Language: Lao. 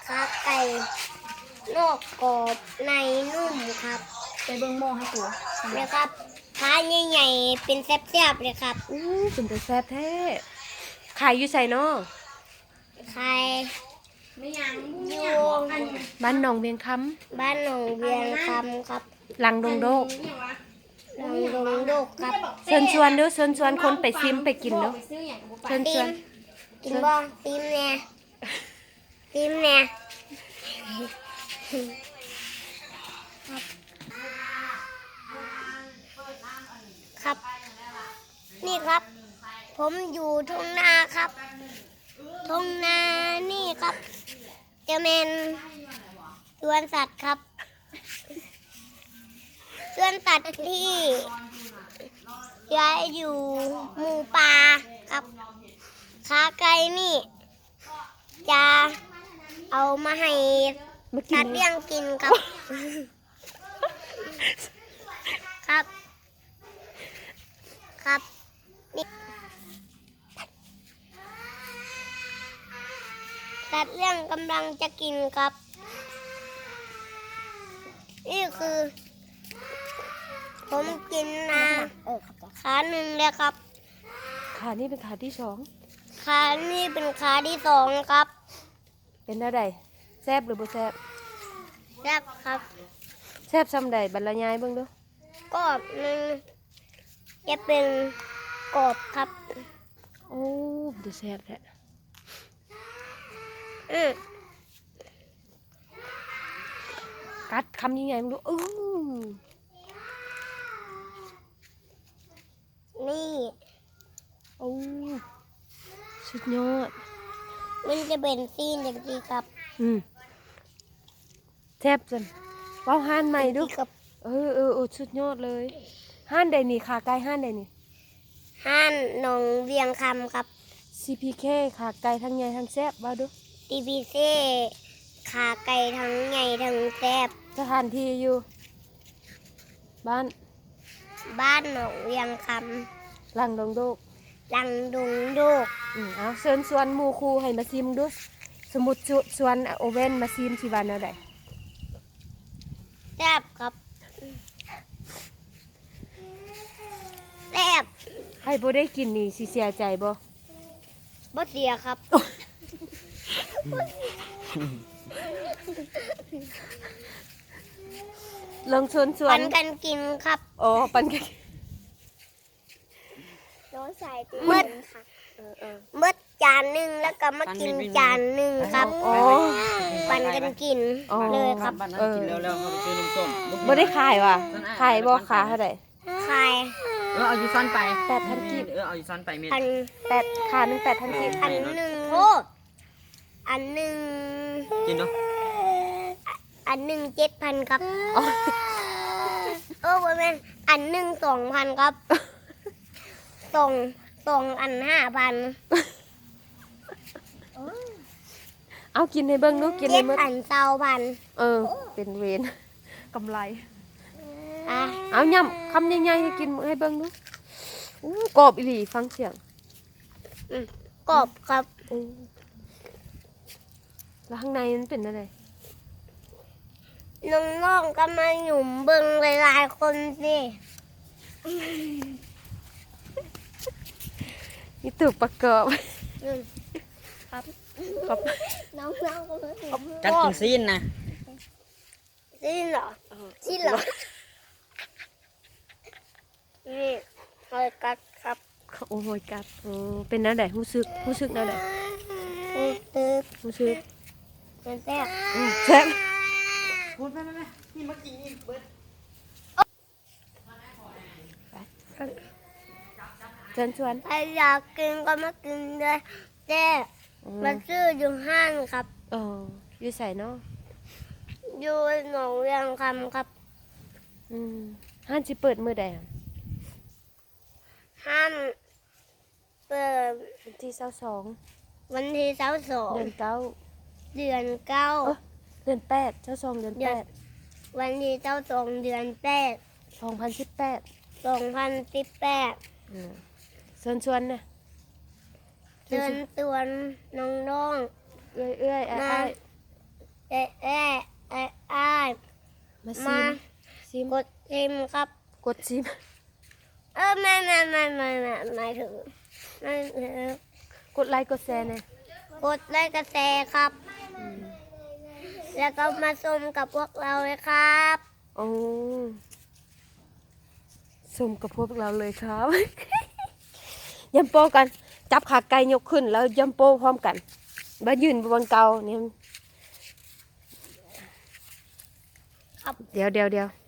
ຂາໄກ່ນອກກອບໃນນຸ້ມຄັບ. ໄປເບິ່ງໝໍ້ໃຫ້ກູ ແລ້ວຄັບ ຂາໃຫຍ່ໆ ເປັນແຊບໆ ເລີຍຄັບ. ອູ້ ເປັນຕາແຊບແທ້. ຂາຍຢູ່ໃສນໍ? ຂາຍຢູ່ບ້ານໜອງວຽງຄຳ. ບ້ານໜອງວຽງຄຳຄັບ. ຫຼັງດົງໂດກ. ຫຼັງດົງໂດກຄັບ. ເຊີນຊວນເດີ້ ເຊີນຊວນຄົນໄປຊິມໄປກິນເດີ້. ເຊີນຊວນ. ກິນບໍ່? ຊິມແດ່. ຕິມແດ່. ຄັບ ນີ້ຄັບ ຜົມຢູ່ທົ່ງນາຄັບ. ທົ່ງນານີ້ຄັບ ຈະແມ່ນສວນສັດຄັບ. ສວນສັດທີ່ເຫຼືອຢູ່ໝູ່ປ່າຄັບ. ຂາໄກ່ນີ້ ຈະເອົາມາໃຫ້ ມາກິນ ສັດລ້ຽງກິນຄັບ. ຄັບ ຄັບ ນີ້ ສັດລ້ຽງກຳລັງຈະກິນຄັບ. ນີ້ຄື ຜົມກິນນາ ເອີ ຂາໜຶ່ງແລ້ວຄັບ. ຂານີ້ເປັນຂາທີສອງ. ຂານີ້ເປັນຂາທີສອງຄັບ. ເປັນແນວໃດ? ແຊບຫຼືບໍ່ແຊບ? ແຊບຄັບ. ແຊບຊ່ຳໃດ? ບັດລະຍາຍເບິ່ງດູ. ກອບ ມັນຈະເປັນກອບຄັບ. ໂອ້ ເປັນຕາແຊບແທ້. ອື ກັດຄຳໃຫຍ່ໆເບິ່ງດູ. ອື ນີ້ ໂອ້ ສຸດຍອດ. ມັນຈະເປັນຊີ້ນຈັ່ງຊີ້ຄັບ. ອື ແຊບຊັ້ນ. ເວົ້າຮ້ານໃໝ່ດູ. ຈັ່ງຊີ້ຄັບ. ເອີ ເອີ ເອີ ສຸດຍອດເລີຍ. ຮ້ານໃດນີ້? ຂາໄກ່ຮ້ານໃດນີ້? ຮ້ານໜອງວຽງຄຳຄັບ. ຊີພີເຄ ຂາໄກ່ທັງໃຫຍ່ທັງແຊບ ເວົ້າດູ. ຊີພີເຄ ຂາໄກ່ທັງໃຫຍ່ທັງແຊບ. ສະຖານທີ່ຢູ່ ບ້ານ ບ້ານໜອງວຽງຄຳ. ຫຼັງດົງໂດກ. ຫຼັງດົງໂດກ. ອື ເອົາ ເຊີນຊວນໝູ່ຄູ່ໃຫ້ມາຊີມເບິ່ງດູ. ສົມມຸດຊວນ ຊວນໂອເວັນມາຊີມ ຊິວ່າແນວໃດ? ແຊບຄັບ. ແຊບ. ໃຜບໍ່ໄດ້ກິນນີ້ຊິເສຍໃຈບໍ່? ບໍ່ເສຍຄັບ. ລອງຊວນ ຊວນ ປັນກັນກິນຄັບ. ອໍ ປັນກັນ ນ້ອງຊາຍຕິ ເໝິດ ເອີ ເອີ ເໝິດຈານໜຶ່ງ ແລ້ວກໍມາກິນຈານໜຶ່ງຄັບ. ອໍ ປັນກັນກິນ ອໍ ເລີຍຄັບ. ເອີ ກິນແລ້ວ ແລ້ວເຮົາໄປຊື້ນ້ຳສົ້ມ. ບໍ່ໄດ້ຂາຍຫວາ? ຂາຍບໍ່? ຂາຍເທົ່າໃດ? ຂາຍ. ເອີ ເອົາຢູ່ຊ້ອນໄປ ແປດພັນກີບ. ເອີ ເອົາຢູ່ຊ້ອນໄປແມ່ນ ອັນ ແປດ ຂາໜຶ່ງ ແປດພັນກີບ. ອັນໜຶ່ງ ໂອ້ ອັນໜຶ່ງ ກິນດູ ອັນໜຶ່ງເຈັດພັນຄັບ. ອໍ ເອີ ບໍ່ແມ່ນ ອັນໜຶ່ງສອງພັນຄັບ. ສອງ ສອງອັນຫ້າພັນ. ເອົາ ກິນໃຫ້ເບິ່ງດູ ກິນໃຫ້ໝົດ. ເຈັດອັນຊາວພັນ. ເອີ ເປັນເວນ ກຳໄລ. ອ່ະ ເອົາ ຫຍ້ຳຄຳໃຫຍ່ໆ ໃຫ້ກິນ ໃຫ້ເບິ່ງດູ. ອູ້ ກອບອີ່ຫຼີ ຟັງສຽງ. ອື ກອບຄັບ. ໂອ້ ແລ້ວຂ້າງໃນມັນເປັນແນວໃດ? ນ້ອງໆ ກໍມາຫຍຸມເບິ່ງຫຼາຍໆຄົນຊິ. ມີຕູ້ປະກອບ. ອື ຄັບ ຄັບ ນ້ອງໆ ກໍມາຫຍຸມ. ກັດກິນຊີ້ນນະ. ຊີ້ນເຫາະ? ເອີ ຊີ້ນເຫາະ? ນີ້ ຫອຍກັດຄັບ. ໂອ້ ຫອຍກັດ. ເອີ ເປັນແນວໃດ? ຮູ້ສຶກ ຮູ້ສຶກແນວໃດ? ຮູ້ສຶກ ຮູ້ສຶກ ມັນແຊບ. ອື ແຊບ. ພຸດ ມາໆໆ ນີ້ມາກິນອີກເບິດ. ເຊີນຊວນ ໃຜຢາກກິນກໍມາກິນເດີ. ແຕ່ ອືມ ມາຊື້ຢູ່ຮ້ານຄັບ. ເອີ ຢູ່ໃສເນາະ? ຢູ່ໜອງວຽງຄຳຄັບ. ອືມ ຮ້ານຊິເປີດມື້ໃດ? ຮ້ານເປີດວັນທີຊາວສອງ ວັນທີຊາວສອງ ເດືອນເກົ້າ ເດືອນເກົ້າ ເອີ ເດືອນແປດ ຊາວສອງ ເດືອນແປດ ວັນທີຊາວສອງ ເດືອນແປດ ສອງພັນສິບແປດ ສອງພັນສິບແປດ. ອືມ ເຊີນຊວນນະ. ເຊີນຊວນນ້ອງໆ ເອື້ອຍໆ ອ້າຍໆ ເອື້ອຍໆ ອ້າຍໆ ມາຊິມ ມາຊິມ ກົດຊິມຄັບ ກົດຊິມ ເອີ ແມ່ນໆໆໆ ໝາຍເຖິງ ໝາຍເຖິງ ກົດໄລກົດແຊແດ່ ກົດໄລກົດແຊຄັບ ອືມ ແລ້ວກໍມາຊົມກັບພວກເຮົາເລີຍຄັບ ໂອ້ ຊົມກັບພວກເຮົາເລີຍຄັບ ຢ້ຳໂປ້ກ່ອນ ຈັບຂາໄກ່ຍົກຂຶ້ນ ແລ້ວຢ້ຳໂປ້ພ້ອມກັນ ບາດຢືນບ່ອນເກົ່ານີ້ ຄັບ ດຽວໆໆ